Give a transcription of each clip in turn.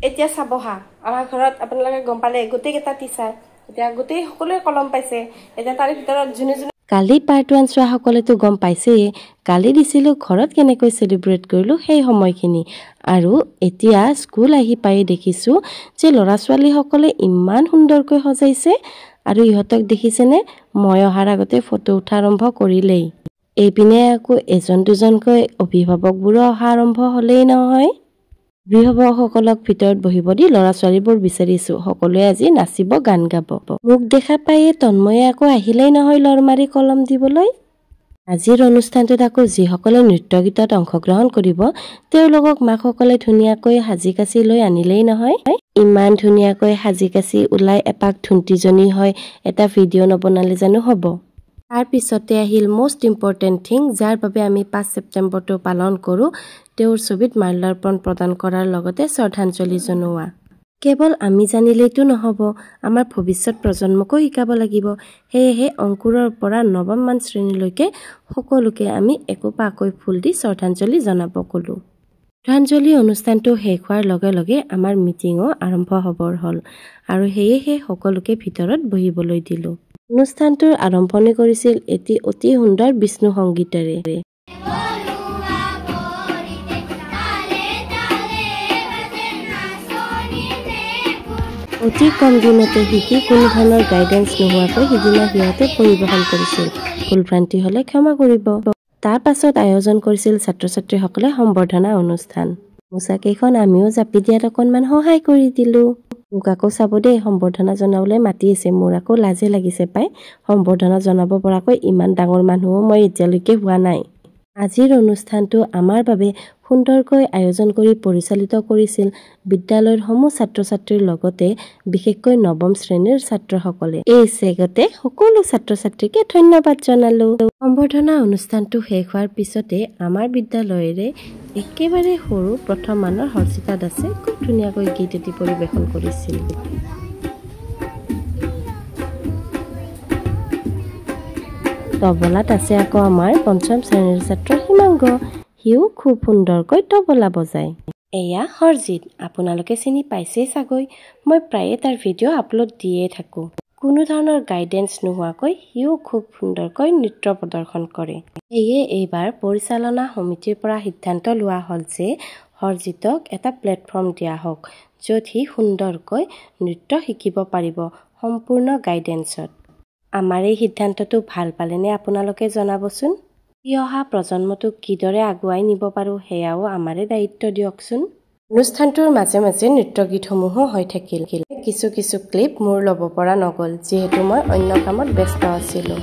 এতিয়া চাব হা, আমাৰ ঘৰত আপোনালোকে গম পালে গোটেইকেইটা টিচাৰ, এতিয়া গোটেই সকলোৱে কলম পাইছে। এতিয়া তাৰে ভিতৰত যোনে যোনে কালি পাৰ্ট 1 চোৱাসকলেতো গম পাইছেই, কালি দিছিলোঁ ঘৰত কেনেকৈ চেলিব্ৰেট কৰিলোঁ সেই সময়খিনি। আৰু এতিয়া স্কুল আহি পাই দেখিছোঁ যে ল'ৰা ছোৱালীসকলে ইমান সুন্দৰকৈ সজাইছে। আৰু ইহঁতক দেখিছেনে, মই অহাৰ আগতে ফটো উঠা আৰম্ভ কৰিলেই। এইপিনে আকৌ এজন দুজনকৈ অভিভাৱকবোৰো অহা আৰম্ভ হ'লেই নহয়। অভিভাৱকসকলক ভিতৰত বহিব দি ল'ৰা ছোৱালীবোৰ বিচাৰিছোঁ, সকলোৱে আজি নাচিব, গান গাব। মোক দেখা পায়ে তন্ময়ে আকৌ আহিলেই নহয় লৰ মাৰি কলম দিবলৈ। আজিৰ অনুষ্ঠানটোত আকৌ যিসকলে নৃত্য গীতত অংশগ্ৰহণ কৰিব তেওঁলোকক মাকসকলে ধুনীয়াকৈ সাজি কাচি লৈ আনিলেই নহয়। ইমান ধুনীয়াকৈ সাজি কাচি ওলাই এপাক ধুন্তিজনী হয় এটা ভিডিঅ' নবনালে জানো হ'ব। তাৰ পিছতে আহিল মষ্ট ইম্পৰ্টেণ্ট থিং, যাৰ বাবে আমি 5 ছেপ্টেম্বৰটো পালন কৰোঁ, তেওঁৰ ছবিত মাল্যাৰ্পণ প্ৰদান কৰাৰ লগতে শ্ৰদ্ধাঞ্জলি জনোৱা। কেৱল আমি জানিলেইতো নহ'ব, আমাৰ ভৱিষ্যত প্ৰজন্মকো শিকাব লাগিব। সেয়েহে অংকুৰৰ পৰা নৱমমান শ্ৰেণীলৈকে সকলোকে আমি একোপাকৈ ফুল দি শ্ৰদ্ধাঞ্জলি জনাব ক'লোঁ। শ্ৰদ্ধাঞ্জলি অনুষ্ঠানটো শেষ হোৱাৰ লগে লগে আমাৰ মিটিঙো আৰম্ভ হ'বৰ হ'ল আৰু সেয়েহে সকলোকে ভিতৰত বহিবলৈ দিলোঁ। অনুষ্ঠানটোৰ আৰম্ভণি কৰিছিল এটি অতি সুন্দৰ বিষ্ণু সংগীতেৰে। অতি কম দিনতে শিকি কোনো ধৰণৰ গাইডেন্স নোহোৱাকৈ সিদিনা সিহঁতে পৰিৱেশন কৰিছিল। ভুল ভ্ৰান্তি হ'লে ক্ষমা কৰিব। তাৰ পাছত আয়োজন কৰিছিল ছাত্ৰ ছাত্ৰীসকলে সম্বৰ্ধনা অনুষ্ঠান। গামোচাকেইখন আমিও জাপি দিয়াত অকণমান সহায় কৰি দিলোঁ। মোক আকৌ চাব দেই, সম্বৰ্ধনা জনাবলৈ মাতি আছে, মোৰ আকৌ লাজে লাগিছে পাই। সম্বৰ্ধনা জনাব পৰাকৈ ইমান ডাঙৰ মানুহো মই এতিয়ালৈকে হোৱা নাই। আজিৰ অনুষ্ঠানটো আমাৰ বাবে সুন্দৰকৈ আয়োজন কৰি পৰিচালিত কৰিছিল বিদ্যালয়ৰ সমূহ ছাত্ৰ ছাত্ৰীৰ লগতে বিশেষকৈ নৱম শ্ৰেণীৰ ছাত্ৰসকলে। এই চেগতে সকলো ছাত্ৰ ছাত্ৰীকে ধন্যবাদ জনালোঁ। সম্বৰ্ধনা অনুষ্ঠানটো শেষ হোৱাৰ পিছতে আমাৰ বিদ্যালয়ৰে একেবাৰে সৰু প্ৰথম মানৰ হৰ্ষিতা দাসে খুব ধুনীয়াকৈ গীত এটি পৰিৱেশন কৰিছিল। তবলাত আছে আকৌ আমাৰ পঞ্চম শ্ৰেণীৰ ছাত্ৰ হিমাংগ, সিও খুব সুন্দৰকৈ তবলা বজায়। এয়া হৰজিত, আপোনালোকে চিনি পাইছেই চাগৈ, মই প্ৰায়ে তাৰ ভিডিঅ' আপলোড দিয়ে থাকোঁ। কোনো ধৰণৰ গাইডেন্স নোহোৱাকৈ সিও খুব সুন্দৰকৈ নৃত্য প্ৰদৰ্শন কৰে। সেয়ে এইবাৰ পৰিচালনা সমিতিৰ পৰা সিদ্ধান্ত লোৱা হ'ল যে হৰজিতক এটা প্লেটফৰ্ম দিয়া হওক, য'ত সি সুন্দৰকৈ নৃত্য শিকিব পাৰিব সম্পূৰ্ণ গাইডেন্সত। আমাৰ এই সিদ্ধান্তটো ভাল পালেনে আপোনালোকে জনাবচোন। উঠি অহা প্ৰজন্মটোক কিদৰে আগুৱাই নিব পাৰোঁ সেয়াও আমাৰে দায়িত্ব দিয়কচোন। অনুষ্ঠানটোৰ মাজে মাজে নৃত্য গীতসমূহো হৈ থাকিল। কিছু কিছু ক্লিপ মোৰ ল'ব পৰা নগ'ল, যিহেতু মই অন্য কামত ব্যস্ত আছিলোঁ।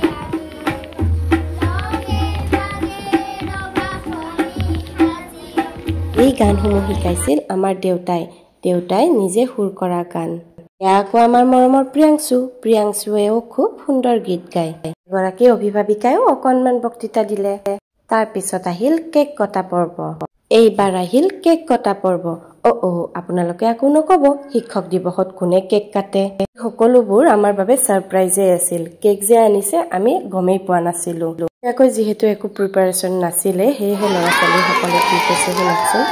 এই গানসমূহ শিকাইছিল আমাৰ দেউতাই, দেউতাই নিজে সুৰ কৰা গান। এয়া আকৌ আমাৰ মৰমৰ প্ৰিয়াংশু, প্ৰিয়াংশুৱেও খুব সুন্দৰ গীত গায়। এগৰাকী অভিভাৱিকায়ো অকণমান বক্তৃতা দিলে। তাৰ পিছত আহিল কেক কটা পৰ্ব। এইবাৰ আহিল কেক কটা পৰ্ব। অ' অ' আপোনালোকে আকৌ নক'ব শিক্ষক দিৱসত কোনে কেক কাটে। সকলোবোৰ আমাৰ বাবে ছাৰপ্ৰাইজেই আছিল। কেক যে আনিছে আমি গমেই পোৱা নাছিলোঁ। ইয়াকৈ যিহেতু একো প্ৰিপাৰেশ্যন নাছিলে, সেয়েহে ল'ৰা ছোৱালীসকলে কি কৈছে শুনকচোন।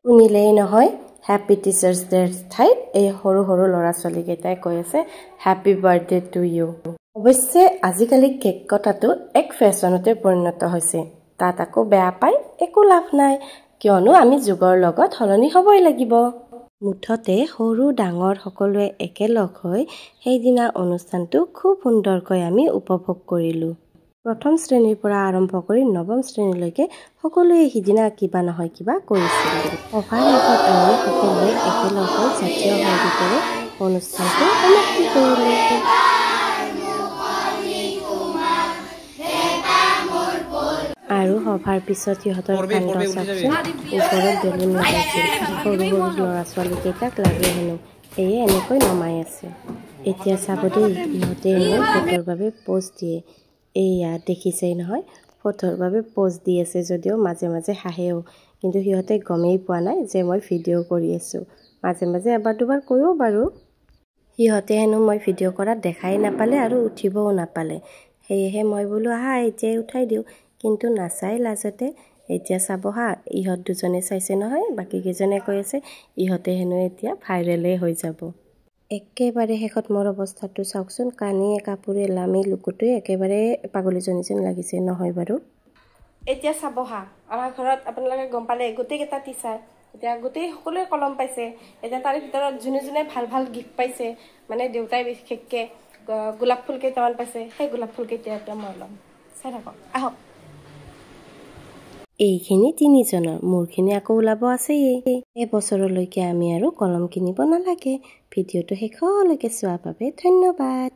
শুনিলেই নহয়, হেপী টিচাৰ্ছ ডেৰ ঠাইত এই সৰু সৰু ল'ৰা ছোৱালীকেইটাই কৈ আছে হেপী বাৰ্থডে টু ইউ। অৱশ্যে আজিকালি কেক কটাটো এক ফেশ্বনতে পৰিণত হৈছে, তাত আকৌ বেয়া পাই একো লাভ নাই, কিয়নো আমি যুগৰ লগত সলনি হ'বই লাগিব। মুঠতে সৰু ডাঙৰ সকলোৱে একেলগ হৈ সেইদিনা অনুষ্ঠানটো খুব সুন্দৰকৈ আমি উপভোগ কৰিলোঁ। প্ৰথম শ্ৰেণীৰ পৰা আৰম্ভ কৰি নৱম শ্ৰেণীলৈকে সকলোৱে সিদিনা কিবা নহয় কিবা কৰিছিল। সভাৰ শেষত আমি সকলোৱে একেলগ হৈ জাতীয় সংগীতেৰে অনুষ্ঠানটো সমাপ্তি কৰিলোঁ। আৰু সভাৰ পিছত সিহঁতৰ কাণ্ড চাওকচোন, ওপৰত বেলুন লগাইছিল, সৰু সৰু ল'ৰা ছোৱালীকেইটাক লাগে হেনো, সেয়ে এনেকৈ নমাই আছে। এতিয়া চাব দেই, ইহঁতে হেনো ফটোৰ বাবে প'জ দিয়ে। এইয়া দেখিছেই নহয়, ফটোৰ বাবে প'জ দি আছে যদিও মাজে মাজে হাঁহেও, কিন্তু সিহঁতে গমেই পোৱা নাই যে মই ভিডিঅ' কৰি আছোঁ। মাজে মাজে এবাৰ দুবাৰ কৈও বাৰু। সিহঁতে হেনো মই ভিডিঅ' কৰাত দেখাই নাপালে আৰু উঠিবও নাপালে। সেয়েহে মই বোলো আহা, এতিয়াই উঠাই দিওঁ। কিন্তু নাচাই লাজতে। এতিয়া চাব হা, ইহঁত দুজনে চাইছে নহয়, বাকীকেইজনে কৈ আছে ইহঁতে হেনো এতিয়া ভাইৰেলেই হৈ যাব। একেবাৰে শেষত মোৰ অৱস্থাটো চাওকচোন, কানিয়ে কাপোৰে লামি লুকুটোৱে একেবাৰে পাগলীজনী যেন লাগিছে নহয় বাৰু? এতিয়া চাব হা, আমাৰ ঘৰত আপোনালোকে গম পালে গোটেইকেইটা টিচাৰ, এতিয়া গোটেই সকলোৱে কলম পাইছে। এতিয়া তাৰে ভিতৰত যোনে যোনে ভাল ভাল গিফ্ট পাইছে, মানে দেউতাই বিশেষকৈ গোলাপ ফুল কেইটামান পাইছে, সেই গোলাপ ফুল কেইটা এতিয়া মই ল'ম। চাই থাকক, আহক। এইখিনি তিনিজনৰ, মোৰখিনি আকৌ ওলাব আছেই। এবছৰলৈকে আমি আৰু কলম কিনিব নালাগে। ভিডিঅ'টো শেষলৈকে চোৱাৰ বাবে ধন্যবাদ।